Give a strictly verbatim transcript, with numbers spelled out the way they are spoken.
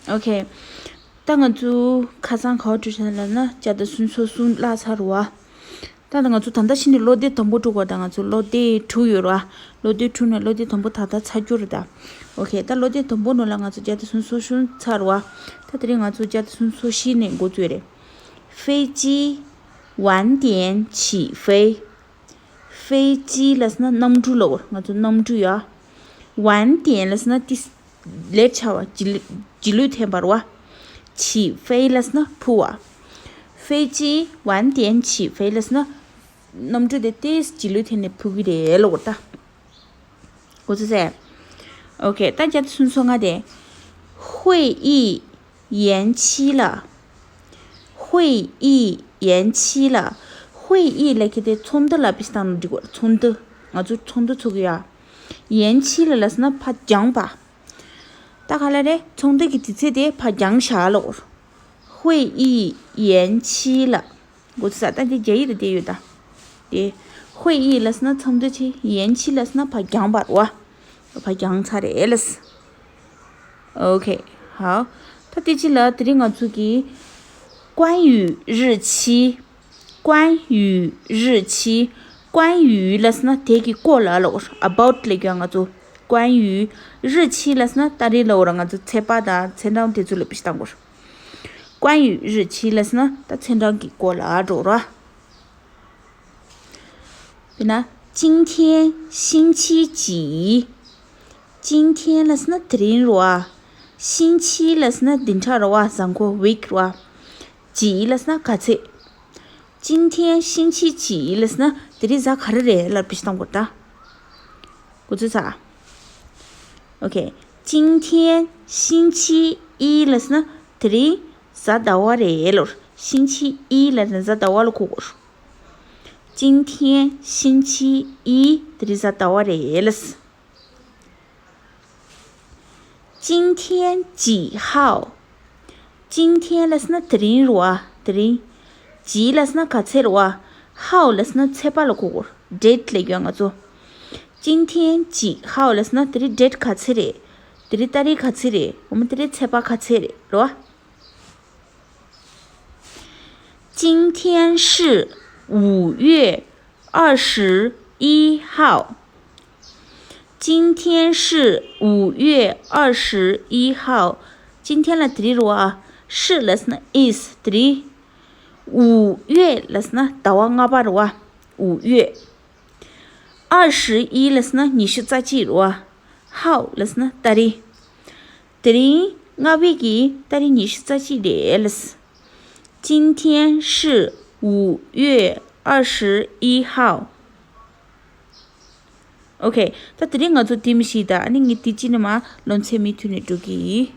ཨོ་ཁེ། ད་ང་ཚོ་ཁ་སང་ག་པར་འགྲོ་ཚར་ལབ་ན་བརྒྱ་དང་སུམ་ཅུ་སོ་གསུམ་བཀླགས་ཚར་བ། ད་ད་ང་ཚོ་ད་ལྟ་ཕྱི་ནས་སློབ་དེབ་དང་པོ་དྲུག་པ་ད་ང་ཚོ་སློབ་དེབ་དྲུག་ཡོད་ར། སློབ་དེབ་དྲུག་ནས་སློབ་དེབ་དང་པོ་ད་ལྟ་ཚར་རྒྱུ་རེད་ད། ཨོ་ཁེ། ད་སློབ་དེབ་དང་པོ་ནང་ལ་ང་ཚོ་བརྒྱ་དང་སུམ་ཅུ་སོ་གསུམ་ཚར་བ། ད་དེ་རིང་ང་ཚོ་བརྒྱ་དང་སུམ་ཅུ་སོ་བཞི་ནས་འགོ་བཙུགས་རེད། 飞机晚点起飞。 飞机 ལབ་ཟེར་ན་གནམ་གྲུ་ལབ་ཀྱི་ཡོད། ང་ཚོ་གནམ་གྲུ་ཡ། 晚点 ལབ་ཟེར་ན་ཏིས་ལེཊ་ཆགས་པ། རྗེས་ལུས་རྗེས་ལུས་ཐེབས་པ་རེད་བ། 起飞 ལབ་ཟེར་ན་འཕུར་བ། 飞机晚点起飞 ལབ་ཟེར་ན་གནམ་གྲུ་དེ་ཏིས་རྗེས་ལུས་ཐེབས་ནས་འཕུར་གྱི་རེད་ལབ་ཀྱི་ཡོད་ད། 我是谁？OK，大家顺说我的。会议延期了。会议延期了。会议 ལབ་ཀྱི་དེ་ཚོགས་འདུ་ལབ་པའི་སྟངས་ནང་འགྲིག་གོ། ཚོགས་འདུ། ང་ཚོ་ཚོགས་འདུ་ཚོགས་ཀྱི་ཡོད། 延期了 ལབ་ཟེར་ན་ཕར་འགྱངས་པ། ད་ག་ལ་རེད། ཚོགས་འདུ་གི་དུས་ཚོད་དེ་ཕར་འགྱངས་བཞག་ལབ་ཀྱི་ཡོད། 会议延期了། 我是啥？但是这一个得有的。对， 会议 ལབ་ཟེར་ན་ཚོགས་འདུ་ཆེ། 延期 ལབ་ཟེར་ན་ཕར་འགྱངས་པ་རེད་བ། ཕར་འགྱངས་ཚར་རེད་ལབ། OK，好。ད་དེ་ཅི་ལ་དེ་རིང་ང་ཚོ་གི 关于日期། 关于日期། 关于 ལབ་ཟེར་ན་དེ་གི་སྐོར་ལ་ལབ་ཀྱི་ཡོད། about ལབ་ཀྱི་ཡོད་ང་ཚོ། 关于日期 ལབ་ཟེར་ན་ཏ་རིག་ལབ་ཀྱི་ཡོད་ར། ང་ཚོ་ཚེས་པ་དང་ཚེས་གྲངས་དེ་ཚོ་ལབ་པའི་སྟངས་སྐོར། 关于日期 ལབ་ཟེར་ན་ད་ཚེས་གྲངས་ཀྱི་སྐོར་ལ་འགྲོ་ར། དཔེར་ན། 今天星期几། 今天 ལབ་ཟེར་ན་དེ་རིང་རེད་བ། 星期 ལབ་ཟེར་ན་བདུན་ཕྲག་རེད་བ། གཟའ་འཁོར། week རེད་བ། 几 ལབ་ཟེར་ན་ག་ཚོད། 今天星期几 ལབ་ཟེར་ན་དེ་རིང་གཟའ་ག་རེ་རེད་ལབ་པའི་སྟངས་སྐོར་ད། 我是啥？OK， 今天星期一 ལབ་ཟེར་ན་དེ་རིང་གཟའ་ཟླ་བ་རེད་ལབ། 星期一 ལབ་ན་གཟའ་ཟླ་བ་ལ་གོ་དགོས། 今天星期一། དེ་རིང་གཟའ་ཟླ་བ་རེད་ལབ། 今天几号། 今天 ལབ་ཟེར་ན་དེ་རིང་རེད་བ། དེ་རིང་། 几 ལབ་ཟེར་ན་ག་ཚོད་རེད་བ། 号 ལབ་ཟེར་ན་ཚེས་པ་ལ་གོ་དགོས། date ལབ་ཀྱི་ཡོད་ང་ཚོ། 今天几号 ལབ་ཟེར་ན་དེ་རིང་date ག་ཚོད་རེད། དེ་རིང་ཏ་རིག་ག་ཚོད་རེད། འོ་མ་དེ་རིང་ཚེས་པ་ག་ཚོད་རེད་རེད་བ། 今天是五月二十一号。 今天是五月二十一号。 今天 ལ་དེ་རིང་རེད་བ། 是 ལབ་ཟེར་ན་is དེ་རིང་། 五月 ལབ་ཟེར་ན་ཟླ་བ་ལྔ་པ་རེད་བ། 五月། 二十一 ལབ་ཟེར་ན་ཉི་ཤུ་རྩ་གཅིག་རེད་བ། 号 ལབ་ཟེར་ན་ཏ་རིག་དེ་རིང་ལྔ་པའི་གི་ཏ་རིག་ཉི་ཤུ་རྩ་གཅིག་རེད་ལབ། 今天是五月二十一号。 OK། ད་དེ་རིང་ང་ཚོ་དེ་མི་ཤེས་ད། ཨ་ནི་ངས་དེ་ཅི་ནས་མ་ལོན་ཚེ་མི་མཐུད་ནས་འགྲོ་གི་ཡིན།